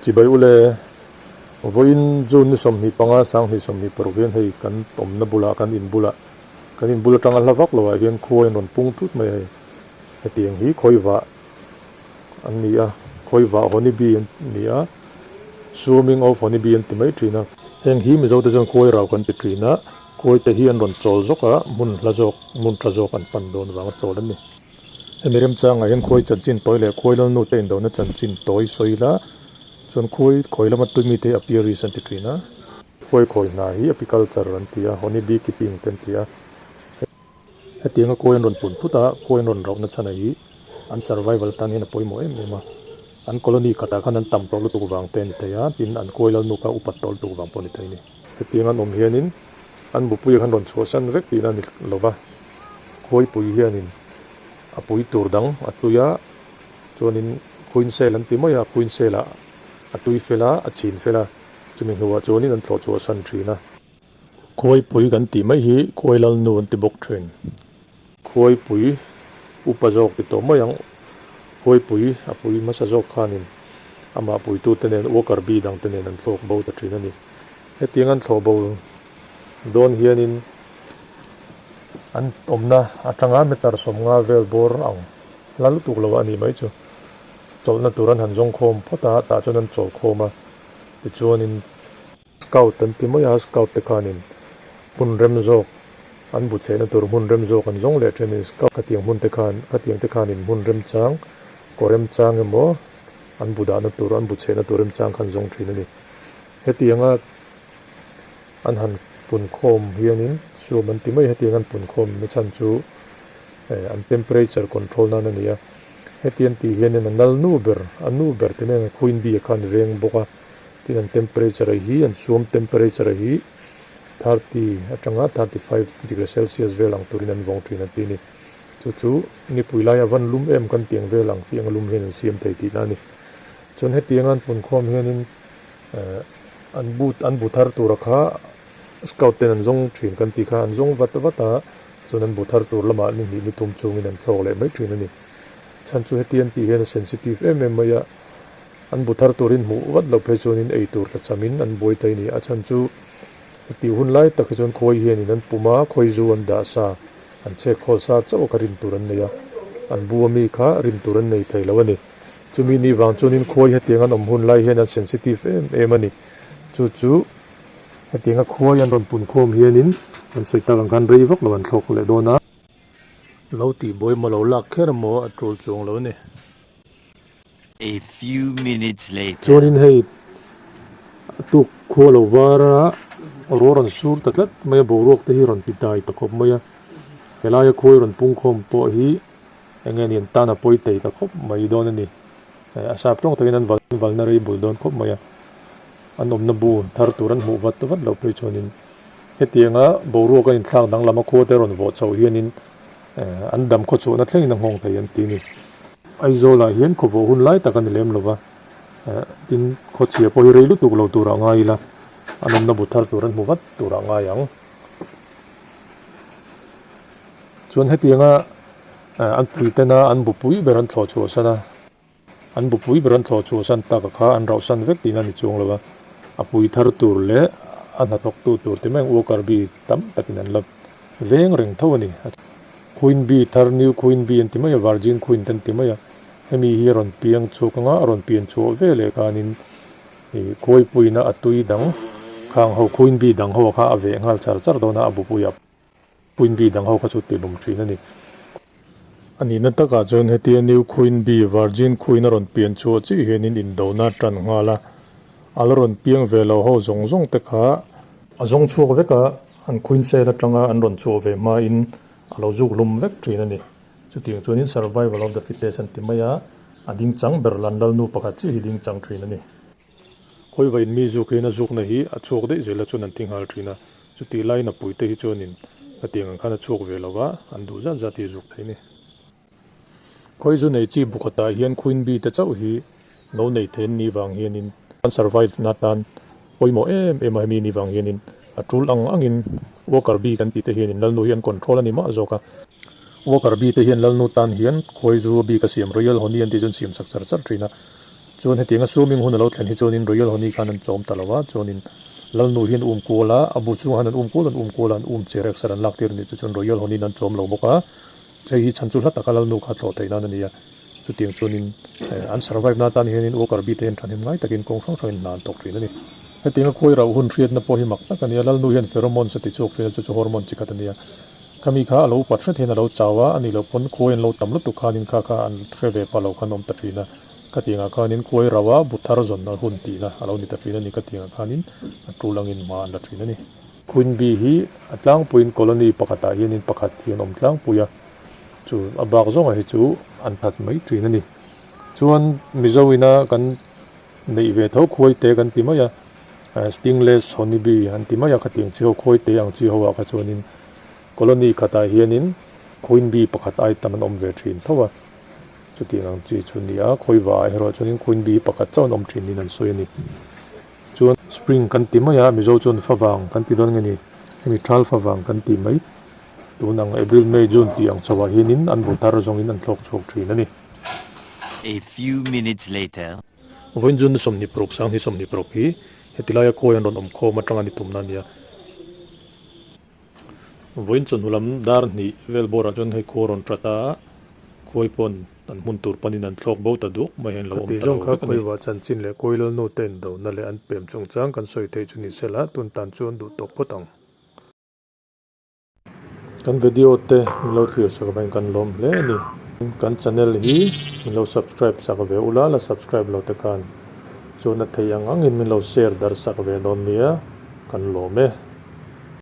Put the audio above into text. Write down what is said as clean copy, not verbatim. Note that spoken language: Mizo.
Chibai ule, vawiin June ni 25 2026 hian hei kan awmna bulah kan in bulah kan in bul atanga hla vak loah hian khua in rawn pung tut mai a hei. Hetiang hi khawivah an ni a, khawivah honeybee an ni a, swarming of honeybee an ti mai thin a. Heng hi Mizote chuan khuai rau kan ti thin a, khuaite hi an rawn chawl zawk a, hmun hla zawk, hmun tha zawk an pan dawn vanga chawl an ni. Hemi remchangah hian khuai chanchin tawi leh khuai lalnu te indona chanchin tawi sawi ila chuan khuai khawi lama tui mite hi apiaries an ti thin a. Khuai khawi hna hi apiculture an ti a, honey bee keeping te an ti a. Hetianga khuai an rawn pun phut a, khuai an rawn rauhna chhan hi an survival tan hian a pawimawh em em a. An colony khatah khan an tam tawh lutuk vang te a ni thei a, tin an khuai lalnu kha upat tawh lutuk vang pawh a ni thei a ni. Hetiang an awm hianin an bupui khan rawn chhuahsan vek tihna a ni lo va, khuaipui hianin a pui tur dang a tui a, chuanin queen cell an ti mai a, queen cell ah a tui fel a, a chhin fel a, chumi hnuah chuanin an thlawh chhuahsan thin a. Khuaipui kan tih mai hi khuai lalnu an ti bawk thin. Khuaipui upa zawk ti tawh mai ang, khuaipui a pui hmasa zawk khanin amah puitute nen worker bee dangte nen an thlawk bo ta thin a ni. Hetiang an thlawh bo dawn hianin an awmna atanga meter 50 vel bawr ang hla lutuk lo a nih mai chu. Chawlhna tur an han zawng khawm phawt a, tah chuan an chawl khawm a, tichuanin. Scout an ti mai a, scout te khanin hmun rem zawk an bu chehna tur hmun rem zawk an zawng leh thenin scout khatiang hmun te khan khatiang te khanin hmun remchang kaw remchang emaw an bu dahna tur an bu chehna tur remchang khan zawng thin a ni. Hetianga an han pun khawm hianin suam an ti mai hetiang an pun khawm na chhan chu an temperature control nan a ni a, hetiang tih hianin a nal nu ber a nu ber ti mai ang queen bee a khan veng bawk a. Tin an temperature hi an suam temperature hi 30 atanga 35 degree celsius vel ang turin an vawng thin a ti a ni. Chu chu nipui laia van lum em kan tiang vel ang tih anga lum hian an siam thei tihna a ni. Chuan hetianga an punkhawm hianin eh an bu an bu thar tura kha scout ten an zawng thin kan tih kha an zawng vat vat a, chuan an bu thar tur lamah ni hnih ni thum chungin an thlawk leh mai thin a ni. Chhan chu heti an tih hian a sensitive em em mai a. An bu thar turin hmuh vat loh phei chuanin ei tur tla chamin an buai ta a ni. A chhan chu heti hun lai tak hi chuan khawi hianin an pum a, khawi zu an dah sa, an chek khawl sa chauh a kha rin tur an nei a, an bu ami kha rin tur an nei thei lo a ni. Chumi ni vang chuanin khawi hetiang an awm hun lai hian an sensitive em em a ni. Chu chu hetianga khawi an rawn pun khawm hianin an sawi tak ang khan rei vak lo an thlawk leh dawn a. Lo tihbuai maw lo lak kher maw a tul chuang lo a ni. A few minutes later. Chuanin hei a tuk khua lo var a, ruah rawn sur ta tlat mai a, boruak te hi rawn ti dai ta khawp mai a, helaia khuai rawn pung khawm pawh hi eng nge ni an tan a pawi thei ta khawp mai dawn a ni. A sap tawng takin an val valna rei bul dawn khawp mai a, an awmna bu thar tur an hmuh vat vat loh phei chuanin hetianga boruak a inthlak danglam a khua te rawn vawh chhoh hianin An dam khaw chhuahna thlengin a nghawng thei an ti a ni. Aizawlah hian khawvawh hun lai tak a ni lem lo va, tin khawchhia pawh hi rei lutuk lo turah ngai ila, an awmna bu thar tur an hmu vat turah ngai ang. Chuan hetianga an puitena an bupui ber an thlawh chhuahsan a. An bupui ber an thlawh chhuahsan tak a kha an rauhsan vek tihna a ni chuang lo a, a pui thar tur leh a hnathawktu tur ti mai ang worker bee tam takin an la veng reng tho a ni. Queen bee thar new queen bee an ti mai a, virgin queen te an ti mai a, hemi hi a rawn piang chhuak anga a rawn pian chhuah ve leh khanin ih khuaipuina a tui dang khang ho queen bee dang ho kha a veh nghal char char dawn a, a bupuiah. Queen Bee dang ho kha chu tihlum thin a ni. A nihna takah chuan hetia New Queen Bee, Virgin Queen a rawn pian chhuah chiah hianin indona a tan nghal a, a la rawn piang ve lo ho zawng zawng te kha a zawng chhuak vek a, an Queen cell atanga an rawn chhuah ve hmain a lo zuk hlum vek thin a ni. Chutiang chuanin Survival of the Fittest an ti mai a, a ding chang ber lan lalnu pakhat chiah hi ding chang thin a ni. Khawiva in mi zuk hian a zukna hi a chhuak daih zel a chuan an ti nghal thin a, chutih laiin a puite hi chuanin hetiang ang khan a chhuak ve lo va, an duh zat zat hi a zuk thei a ni. Khawi zu nei chi bukhatah hian Queen Bee te chauh hi no nei thei an nih vang hianin an survive na tan pawimawh em em a, hemi nih vang hianin a tul ang angin Worker Bee kan tih te hianin Lalnu hi an control a ni mah zawk a. Worker Bee te hian Lalnu tan hian khawi zu bik a siam Royal Honey an tih chu an siam sak char char thin a. Chuan hetianga swimming hun a lo thlen hi chuanin Royal Honey khan an chawm ta lo a, chuanin Lalnu hian um kual a, a bu chungah hian an um kual an um kual a, an um che rek ser an lak tir a nih chu chuan Royal Honey in an chawm lo bawk a, hei hi chhan chu hla taka Lalnu kha tlawh theih nan a ni a, chutiang chuanin an survive na atan hianin Walker bee te hian thahnem ngai takin kawng hrang hrangin hna an thawk thin a ni. Hetianga khuai rauh hun hriatna pawh hi mak tak a ni a, Lalnu hian pheromones a ti chhuak thin a, chu chu hormone chi khat a ni a, khami kha a lo upat hret hian a lo chau a, a nih loh pawn khuai an lo tam lutuk khanin kha kha an hre ve pah lo khan awm ta thin a. Ka tiangah khanin khuai rauh a bu thar zawn a hun tihna a lo ni ta thin a ni. Ka tiangah khanin a tul angin hma an la thin a ni. Queen Bee hi a tlangpuiin colony pakhatah hianin pakhat hi an awm tlangpui a, chu a bak zawngah hi chu an that mai thin a ni. Chuan Mizo ina kan neih ve tho khuai te kan ti mai a, stingless honey bee an ti mai a, khatiang chi ho khuai te ang chi ho ah kha chuanin colony khatah hianin Queen Bee pakhat ai tam an awm ve thin tho a. Chutiang ang chi chu ni a, khawiva ah erawh chuanin Queen Bee pakhat chauh an awm thin niin an sawi a ni. Chuan Spring kan ti mai a, Mizo chuan favang kan ti dawn nge ni, hemi thal favang kan ti mai. Tun ang April, May, June tih ang chhoah hianin an bu thar zawngin an thlawk chhuak thin a ni. A few minutes later. Vawiin June 26, 2026 hi heti laia khawi an rawn awm khawm atanga ni tumna a ni a. Vawiin chawhnu lam dar hnih vel bawrah chuan hei khua rawn tat a, khuai pawn an hmun tur panin an thlawk bo ta duk mai hian lo awm ta lo vek a ni. Khawiva chanchin leh Kawilal nu te indona leh an pem chungchang kan sawi theih chu ni sela, tun tan chuan duh tawk phawt ang. Kan video te min lo thlir sak avangin kan lawm hle a ni. Kan channel hi min lo subscribe sak ve ula, la subscribe lo te khan chuan a thei ang angin min lo share darh sak ve dawn nia, kan lawm e.